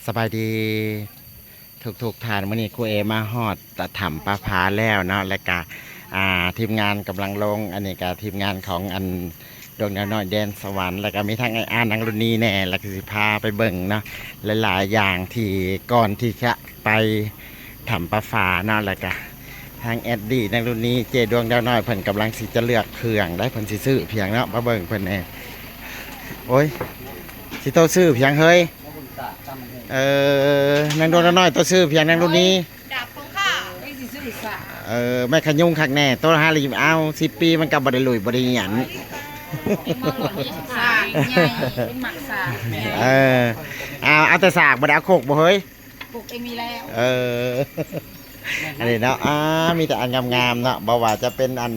ສະບາຍດີທຸກໆທ່ານ. ມື້ນີ້ຄູເອມາຮອດຖ້ຳປາຜາແລ້ວເນາະ ແລະກະ ອ່າ ທີມງານກຳລັງລົງ. ອັນນີ້ກະທີມງານຂອງອັນດວງດາວນ້ອຍແດນສະຫວັນ ແລະກະມີທັງອ້າຍອານ ນາງລຸນນີແດ່ ແລະກະຊິພາໄປເບິ່ງເນາະ ຫຼາຍໆຢ່າງທີ່ກ່ອນທີ່ຈະໄປຖ້ຳປາຜາເນາະ. ແລະກະທາງແອດດີ ນາງລຸນນີ ເຈ້ດວງດາວນ້ອຍ ເພິ່ນກຳລັງຊິຈະເລືອກເຄື່ອງໄດ໋ ເພິ່ນຊິຊື້ພຽງເນາະ. ມາເບິ່ງເພິ່ນແດ່. ໂອ້ຍ ຊິໂຕຊື້ພຽງເຮີຍ? ເອີ ນາງດວງດາວນ້ອຍ ໂຕຊື້ພຽງ ນາງລຸນນີ? ດາບຂອງຂ້າ. ເອີ ແມ່ຂະຍຸງຄັກແນ່ ໂຕຫາລິບເອົາ ສິບປີມັນກໍບໍ່ໄດ້ລຸຍບໍ່ໄດ້ຫຍັນ. ສາກໃຫຍ່ ເປັນໝາກສາກ. ເອີ ເອົາ ເອົາແຕ່ສາກ ບໍ່ໄດ້ເອົາຄົກບໍ່ເຮີຍ? ປົກເອງມີແລ້ວ. ເອີ ອັນນີ້ເນາະ ອ່າ ມີແຕ່ອັນງາມໆເນາະ ບໍ່ວ່າຈະເປັນອັນ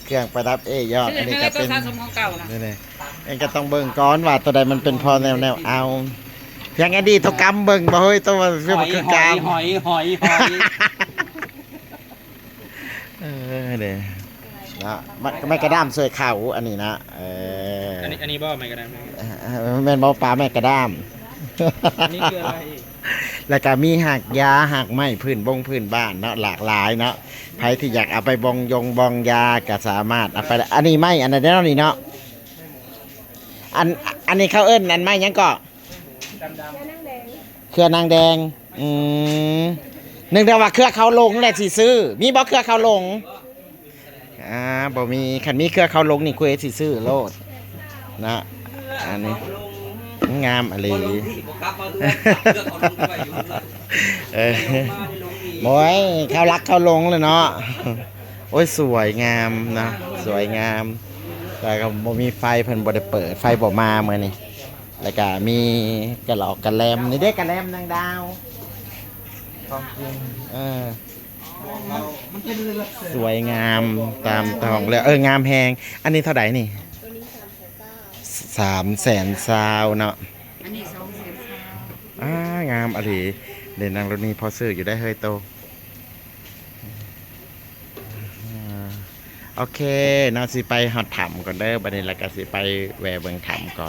ເຄື່ອງປະດັບເອ້ຍອດ. ອັນນີ້ກໍເປັນ ສະສົມຂອງເກົ່ານະ. ນີ້ໆ ເອງກໍຕ້ອງເບິ່ງກ່ອນວ່າຕົວໃດມັນເປັນພໍແນວ ແນວເອົາ. ພຽງອັນນີ້ໂຕກຳເບິ່ງບໍ່ເຮີຍ ໂຕວ່າຄື ຫອຍ ຄືກຳ ຫອຍ ຫອຍ ຫອຍ ຫອຍ. ເອີ ເດ້ ເນາະ ໄມ້ ໄມ້ກະດ້າມຊ່ວຍເຂົາ ອັນນີ້ນະ. ເອີ ອັນນີ້ ອັນນີ້ບໍ່ ໄມ້ກະດ້າມ? ເອີ ແມ່ນບໍ່ ປາໄມ້ກະດ້າມ? ອັນນີ້ຄືອະໄລອີກ? ແລ້ວກະມີຮາກຢາ ຮາກໄມ້ພື້ນບົງພື້ນບ້ານເນາະ ຫຼາກຫຼາຍເນາະ. ໃຜທີ່ຢາກເອົາໄປບອງຢົງບອງຢາກະສາມາດເອົາໄປໄດ້. ອັນນີ້ໄມ້ອັນນັ້ນເນາະ ນີ້ເນາະ ອັນ ອັນນີ້ເຂົາເອີ້ນອັນໄມ້ຫຍັງເກາະ? ເຄືອນາງແດງ. ອືມ ນຶກໄດ້ວ່າເຄືອເຂົາຫຼົງແຫຼະຊິຊື້. ມີບໍ່ເຄືອເຂົາຫຼົງ? ອ່າ ບໍ່ມີ. ຄັນມີເຄືອເຂົາຫຼົງນີ້ ຄູເອຊິຊື້ໂລດນະ. ອັນນີ້ງາມອີ່ຫຼີ. ເອີ ໂອ້ຍ ເຂົາລັກເຂົາຫຼົງແລ້ວເນາະ. ໂອ້ຍ ສວຍງາມນະ ສວຍງາມ. ແຕ່ກໍບໍ່ມີໄຟ ເພິ່ນບໍ່ໄດ້ເປີດ ໄຟບໍ່ມາມື້ນີ້. ແລ້ວກະມີກະຫຼອກກະແລັມ ນີ້ເດ້ ກະແລັມນາງດາວ ຂອງກິນ. ເອີ ສວຍງາມຕາມທ້ອງເລື່ອງ. ເອີ ງາມແຮງ. ອັນນີ້ເທົ່າໃດນີ້? ສາມແສນຊາວເນາະ. ອັນນີ້ສອງແສນຊາວ. ອ່າ ງາມອີ່ຫຼີ. ເດ ນາງລຸນນີພໍຊື້ຢູ່ໄດ໋ເຮີຍໂຕ. ອ່າ ໂອເຄເນາະ ຊິໄປຮອດຖ້ຳກ່ອນເດີ ບັດນີ້ ແລ້ວກໍຊິໄປແວ່ເບິ່ງຖ້ຳກ່ອນ